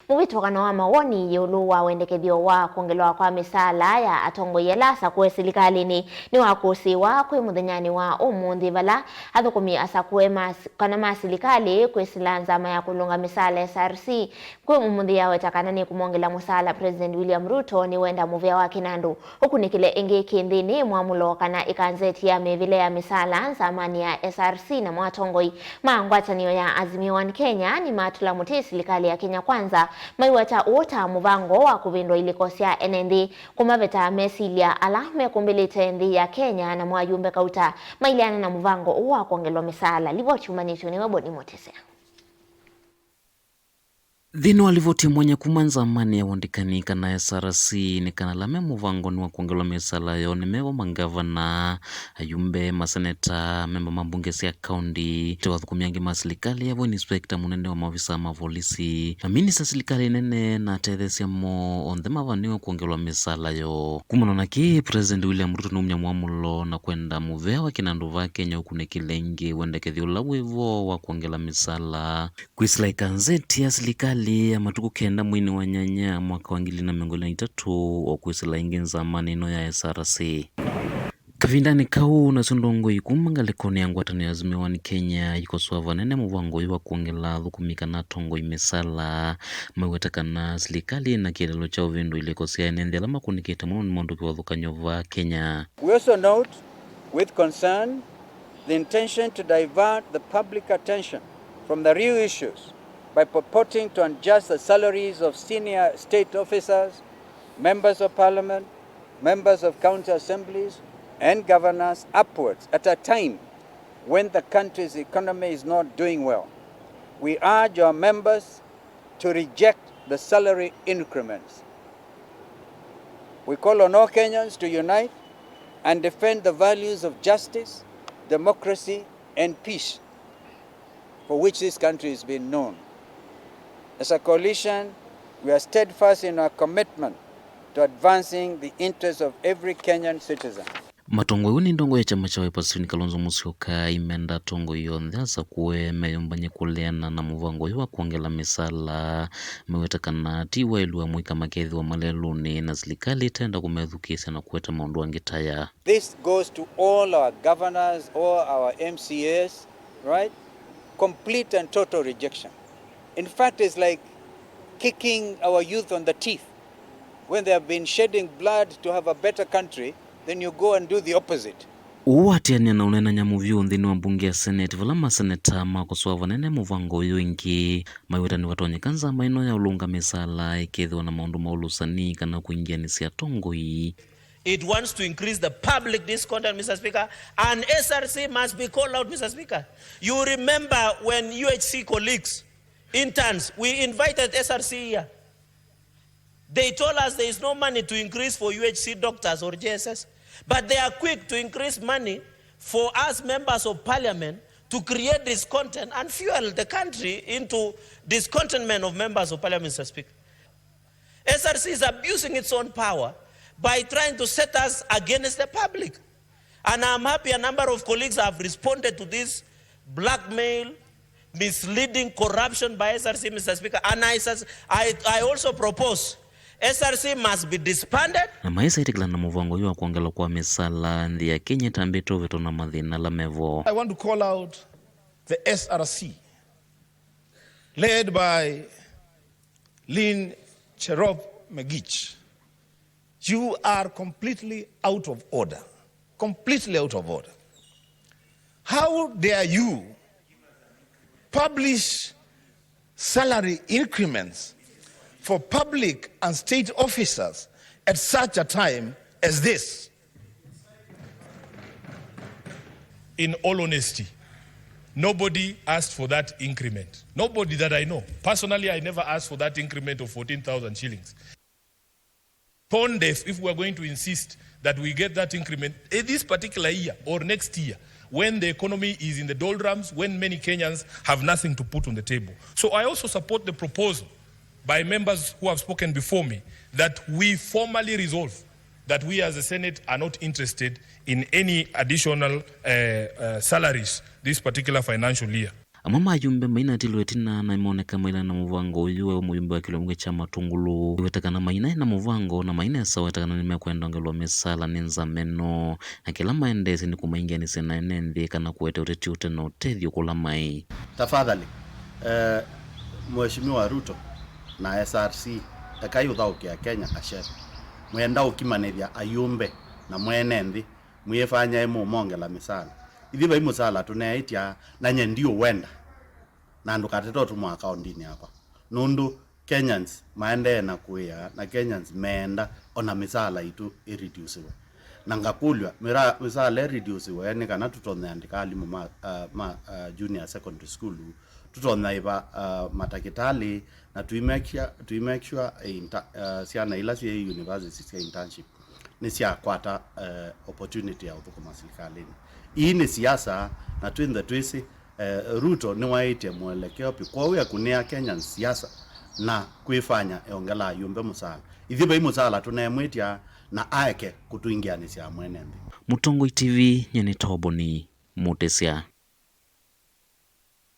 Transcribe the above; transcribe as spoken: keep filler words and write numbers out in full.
Mũvĩtũkano wa mawoni ĩũlũ wa wendekethyo wa kwongelwa kwa mĩsaala ya atongoi ala asakũe silikalĩnĩ nĩwakũsĩĩwa kwĩ mũthenyanĩ wa ũmũnthĩ, vala athũkũmi asakũe ma, kana ma silikalĩ kwĩsĩla nzama ya kũlũnga mĩsaala S R C kwĩ ũmũnthĩ yaweta kana nĩkũmongela mũsaala. President William Ruto nĩwenda mũvĩa wa kĩnandũ ũkunĩkĩle ĩngĩ kĩ nthĩnĩ mwamũlo kana ĩkanzeti ya mĩvĩle ya mĩsaala nzamanĩ ya S R C, namo atongoi ma ngwatanĩo ya Azimio One Kenya nĩmatũla mũtĩ silikalĩ ya Kenya Kwanza maiweta ũũ ta mũvango wa kũvĩndũa ilĩko sya ene nthĩ, kũmaveta mesilya ala mekũmbĩlĩte nthĩ ya Kenya, namo ayumbe kauta maileana na mũvango ũũ wa kwongelwa mĩsaala. Livoti yumanĩtw'e nĩwe Boni Mutisia. Nthĩnĩ wa livoti ya mwanya kuma nzamanĩ ya ũandĩkani kana S R C, nĩ kana ala me mũvangonĩ wa kwongelwa mĩsaala yoo nĩ mevo mangavana, ayumbe, maseneta, memba ma mbunge sya kaunti, ta athũkũmi angĩ ma silikalĩ, yavo inspector mũnene wa maovisa ma volisi, maminista silikalĩ nene na atetheesya moo, onthe mavaniwe kwongelwa mĩsaala yoo. Kumana na kĩĩ, President William Ruto nũumya mwamũlo na kwenda mũvea wa kĩnandũ va Kenya ũkunĩkĩle ĩngĩ wendekethyo ũla wĩvo wa kwongela mĩsaala. Kwĩsĩla ĩkanzeti ya silikalĩ ya matukũ kenda mweinĩ wa nyanya mwaka wa ngili na mĩongo ĩlĩ na itatũ, o kwĩsĩla ĩngĩ nzamanĩ ĩno ya S R C. Kavindanĩ kau, nasyo ndongoi kuma ngalĩkonĩ ya ngwatanĩo ya Azimio One Kenya ikosoa vanene mũvango ũyũ wa kwongela athũkũmi kana atongoi mĩsaala, maiweta kana silikalĩ ĩna kĩeleelo kya ũvĩndũa ilĩko sya ene nthĩ ala makũnĩkĩte mũno nĩ maũndũ kĩvathũkany'o va Kenya. We also note with concern the intention to divert the public attention from the real issues by purporting to adjust the salaries of senior state officers, members of parliament, members of county assemblies, and governors upwards at a time when the country's economy is not doing well. We urge our members to reject the salary increments. We call on all Kenyans to unite and defend the values of justice, democracy, and peace for which this country has been known. As a coalition, we are steadfast in our commitment to advancing the interests of every Kenyan citizen. Matongoi ũũ nĩ ndongoi ya kyama kya Wiper Stephen Kalonzo Musyoka, aimenda atongoi onthe asakũe meyũmbany'e kũleana na mũvango ũyũ wa kwongela mĩsaala, meweta kana ti waĩlu wa mũika makethĩwa malelũnĩ na silikalĩ ĩtenda kũmethukĩĩsya na kũete maũndũ angĩ ta aya. This goes to all our governors, all our M C As, right? Complete and total rejection. In fact, it's like kicking our youth on the teeth. When they have been shedding blood to have a better country, then you go and do the opposite. Ũũ waatĩanĩa na ũneenany'a mũvyũ nthĩnĩ wa mbunge ya Senate, vala maseneta makosoa vanene mũvango ũyũ ĩngĩ, maiweta nĩvatonyeka nzama ĩno ya ũlũnga mĩsaala ĩkethĩwa na maũndũ ma ũlũsani kana kũingĩanĩsya atongoi. It wants to increase the public discontent, Mister Speaker, and S R C must be called out, Mister Speaker. You remember when U H C colleagues, interns, we invited S R C here. They told us there is no money to increase for U H C doctors or J S S, but they are quick to increase money for us members of parliament to create discontent and fuel the country into discontentment of members of parliament, Mister Speaker. S R C is abusing its own power by trying to set us against the public. And I'm happy a number of colleagues have responded to this blackmail, misleading, corruption by S R C, Mister Speaker. And I, sus- I, I also propose S R C must be disbanded. Na maisa ĩtĩkĩla na mũvango ũyũ wa kwongelwa kwa mĩsaala, nthĩ ya Kenya ĩtambĩte ũvĩtwa na mathĩna ala mevo. I want to call out the S R C, led by Lynn Cherop Megich. You are completely out of order. Completely out of order. How dare you publish salary increments for public and state officers at such a time as this? In all honesty, nobody asked for that increment. Nobody that I know. Personally, I never asked for that increment of fourteen thousand shillings. Tone deaf if we are going to insist that we get that increment, eh, this particular year or next year, when the economy is in the doldrums, when many Kenyans have nothing to put on the table. So I also support the proposal by members who have spoken before me that we formally resolve that we as a Senate are not interested in any additional, uh, uh, salaries this particular financial year. Amwe ma ayumbe mainatilwe ĩtina na moneka mailana na mũvango ũyũ. Ewe mũyumbe wa kĩlungu kya Matungulu wĩweta kana mainaĩ na mũvango na mainesa weta kana nĩmekwenda ongelwa mĩsala nĩ nzama ĩno, na kĩla maendeesye nĩ kũmaingĩanĩsya na ene nthĩ kana kũete ũteti ũte na ũtethyo kũla maĩ. Tafadhali, eh, Mheshimiwa Ruto na S R C, ekai ũthaũkĩa Kenya ashere. Mwenda ũkimanĩthya ayumbe na mwene nthĩ, mwĩfanyae mũmongela mĩsala. Ithyĩ vai mũsala tũneetya, na nye ndiũwenda. Na ndũkatete ũtũmwa akaundinĩ yakwa. Nũndũ Kenyans maendee na kũĩa, na Kenyans meenda ona mĩsala itũ ĩreduciwe. Na ngakũlw'a, mĩra-, mĩsala ĩreduciwe nĩ kana tũtonye andĩka alimũ ma, uh, ma, uh, junior secondary school, tũtonye ĩva, uh, matakĩtalĩ, na tũimekya, tũimekya, uh, syana ila syĩ university sya internship nĩsyakwata, eh, opportunity ya ũthũkũma silikalĩnĩ. Ii nĩ siasa, na twĩnthe twĩsĩ, eh, Ruto nĩwaĩtye mwelekeo pi, kwoou ekunĩa Kenya siasa na kwĩfanya eongela ayumbe mũsala. Ithyĩ vai mũsala tũneemwĩtya na aeke kũtũingĩanĩsya mwene nthĩ. Mũtongoi T V, nye nĩ Toboni Mũtĩsya.